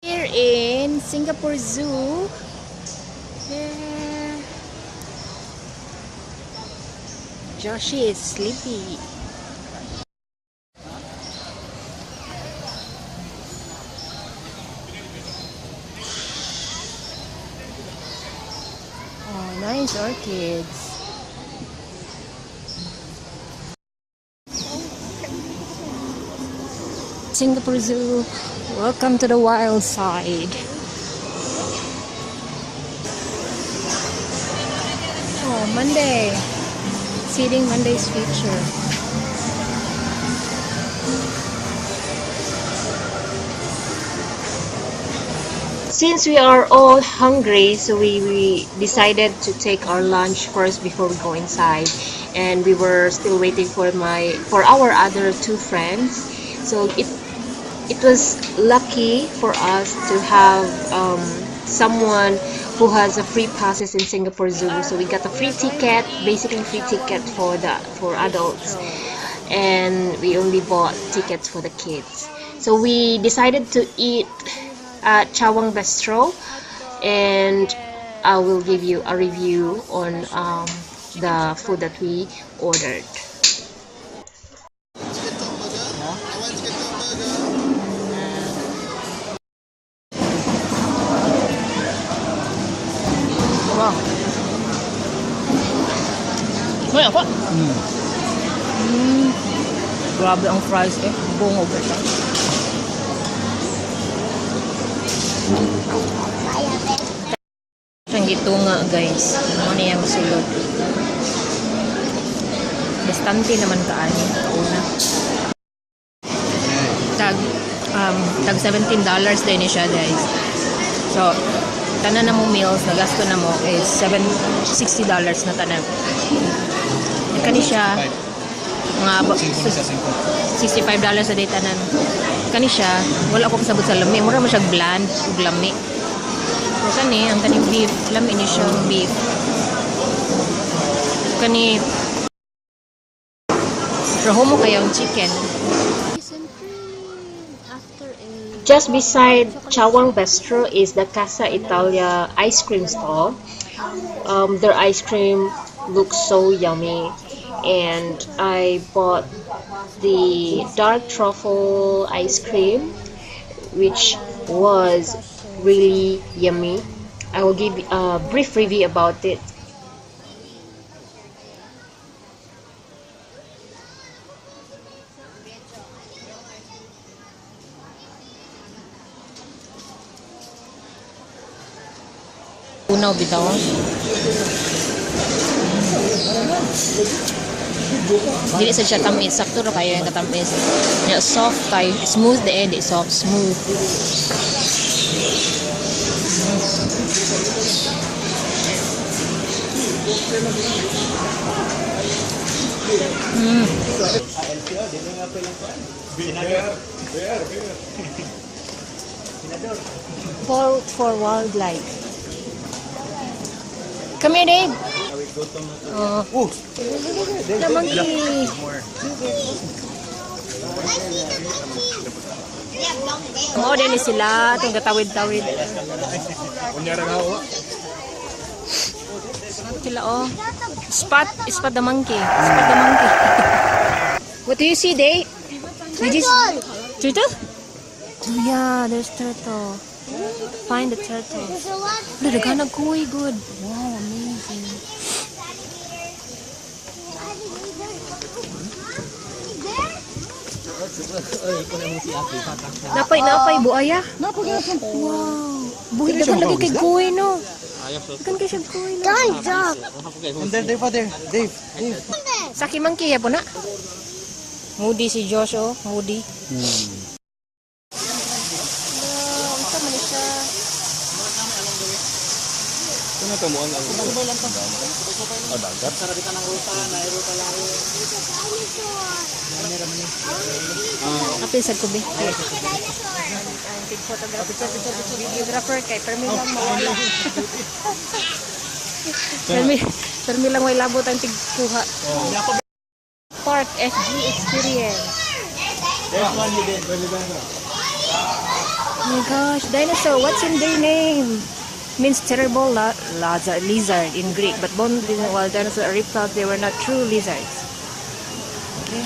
Here in Singapore Zoo. Yeah. Joshi is sleepy. Oh, nice orchids. Singapore Zoo. Welcome to the wild side. Oh, Monday. Seeding Monday's feature. Since we are all hungry, so we decided to take our lunch first before we go inside. And we were still waiting for our other two friends. So it was lucky for us to have someone who has a free passes in Singapore Zoo. So we got a free ticket, basically free ticket for adults, and we only bought tickets for the kids. So we decided to eat at Chawang Bistro, and I will give you a review on the food that we ordered. Wow. May apa? Grabe ang fries eh. Bungog ito. Siyang gitunga guys. Ano niya masulod. Bastante naman kaani. Kauna. Tag $17 din siya guys. So, tanan na mo meals, nagasto na mo is $60 na tanan. Kani siya mga $65 sa day tanan. Kani siya, wala ko kasabot sa lami. Mura mo siya bland ug lami. So kani ang kaning beef, lami ni siya beef. Kani raho mo kayang chicken. Just beside Chawang Bistro is the Casa Italia ice cream stall. Their ice cream looks so yummy, and I bought the dark truffle ice cream, which was really yummy. I will give a brief review about it. Unaw bitaw. Dili sa siya tamis, sakto ra kayo yung katamis. Nya soft kay smooth the end, soft smooth. For wildlife. Come here, Dave. Oh. The monkey. Mo din sila tong gatawid-tawid. Sila oh. Spot the monkey. Spot the monkey. What do you see, Dave? Turtle? Oh yeah, there's turtle. Find the turtle. Look, they're gonna go good. Wow, amazing. Napay buaya. Wow. Buhit na lagi kay kuy no. Kan kay siya kuy no. And then Dave. Saki monkey ya po na. Moody si Josh oh, Moody. Ano to mo ang dagat? Sa rabitan ng ruta, na ruta lang. Apil sa kubi. Ang photographer, videographer kay permi lang mawala. Permi lang way labot ang tigkuha. Park FG experience. There's one hidden. Oh my gosh, dinosaur, what's in their name? Means terrible lizard in Greek, but bone while dinosaurs are reptiles, they were not true lizards. Okay.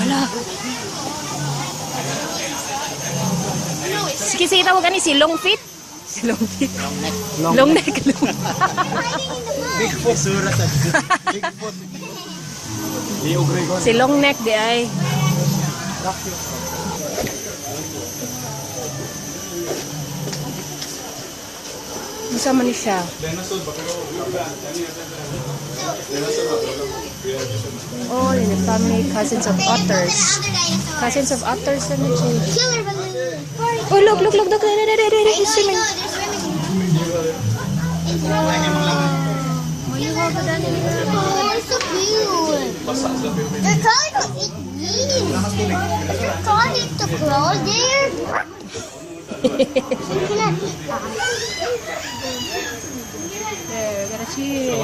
Hala. Sige, sige, tawag ni si long feet. Si long feet. Long neck. Bigfoot. Zoorasic. Bigfoot. Si long neck di ay. Sama ni siya. Oh, in the family, cousins of otters. Cousins of otters na siya. Oh, look, he's swimming. They're so cute. They're trying to eat me. They're trying to crawl there. There, gotta cheer.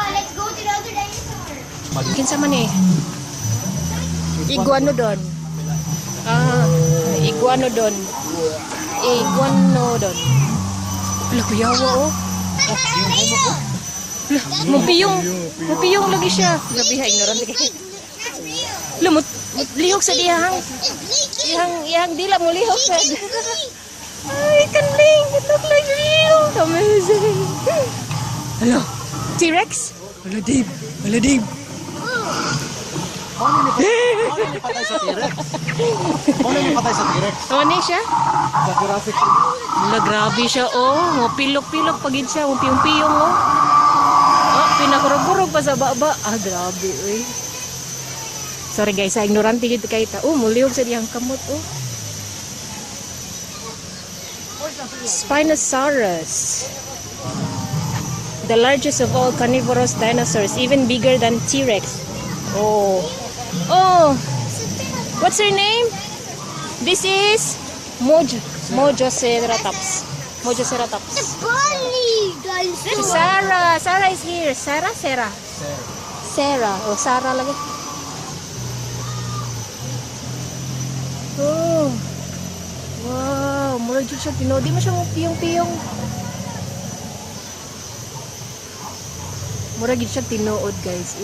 Let's go to the other dinosaur. Kinsa man eh? Iguanodon. Iguanodon. Wala, kuyawa oh. Mupiyong lagi siya. Grabe ha, ignorante kayo. Wala, lihok sa dihang. Ihang dila mo lihok sa. Ay, kanling. It look like real. Amazing. Hello, T-Rex? Hello, Dave. Paano ni patay sa T-Rex? Ano siya? Sa Zoorasic. Wala, grabe siya, oh. Pilok-pilok pagid siya. Piyong-piyong, oh. Oh, pinakurog-kurog pa sa baba. Ah, grabe, uy. Sorry guys, ignorante dito kayo ta. Oh, muliyog sa diyang kamot, oh. Spinosaurus. The largest of all carnivorous dinosaurs, even bigger than T-Rex. Oh. What's her name? This is Mojoceratops. The bunny dinosaur. Si Sarah. Sarah is here. Sarah. Oh, Sarah lagi. Oh. Wow, mura jud siya tino. Di mo siya piyong-piyong. Mura gid siya tinuod, guys.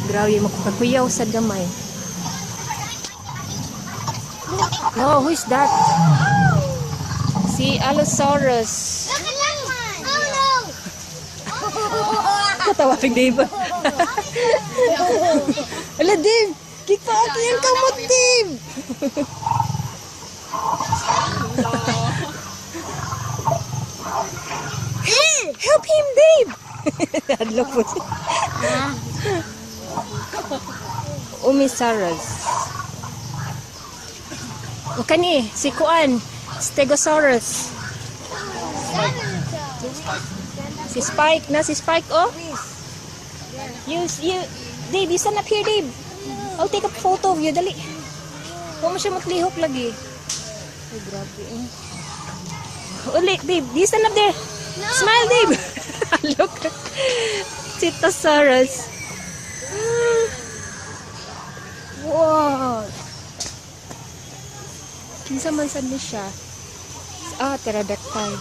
Grabe makakakuyaw sa gamay. Oh, who is that? Si Allosaurus. Look at that one. Oh no. Katawagin Dave. Ala, Dave. Kikpaak yan kamot, Dave. Help him, Dave. Hadlok po siya. Umisaurus. O kani, si Kuan. Stegosaurus. Si Spike na, si Spike, oh. Dave, you stand up here, Dave. I'll take a photo of you, dali. Huwag mo siya matlihok lagi. Ay, grabe, eh. Uli, Dave, you stand up there. Smile, Dave. Look. Chitosaurus. Wow. Kinsa man sad ni siya? Ah, pterodactyl.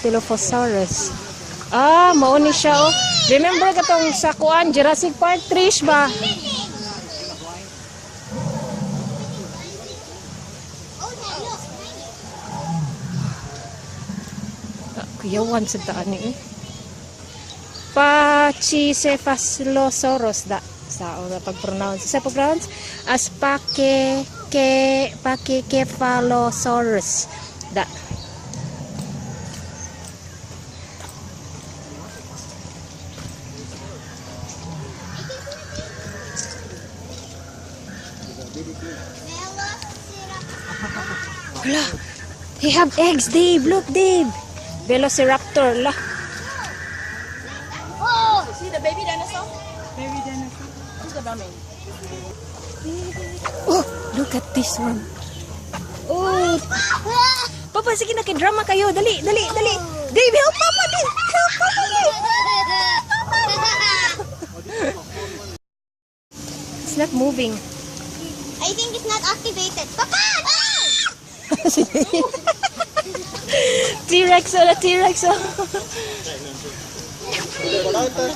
Dilophosaurus. Ah, mao ni siya, oh. Remember katong sa kuan Jurassic Park 3 ba? Kuyawan sa taan ni. Pachycephalosaurus da sa ora pag-pronounce. Sa pag-pronounce as Pachycephalosaurus da. Hala, he have eggs, Dave. Look, Dave. Velociraptor, la. Oh, See the baby dinosaur? Baby dinosaur. Who's the dummy? Oh, look at this one. Oh, Papa, sige na, drama kayo. Dali, dali, dali. Gabe, help Papa, di. Help Papa, di. It's not moving. I think it's not activated. Papa! T-Rex, oh, T-Rex, oh. Big dinosaur.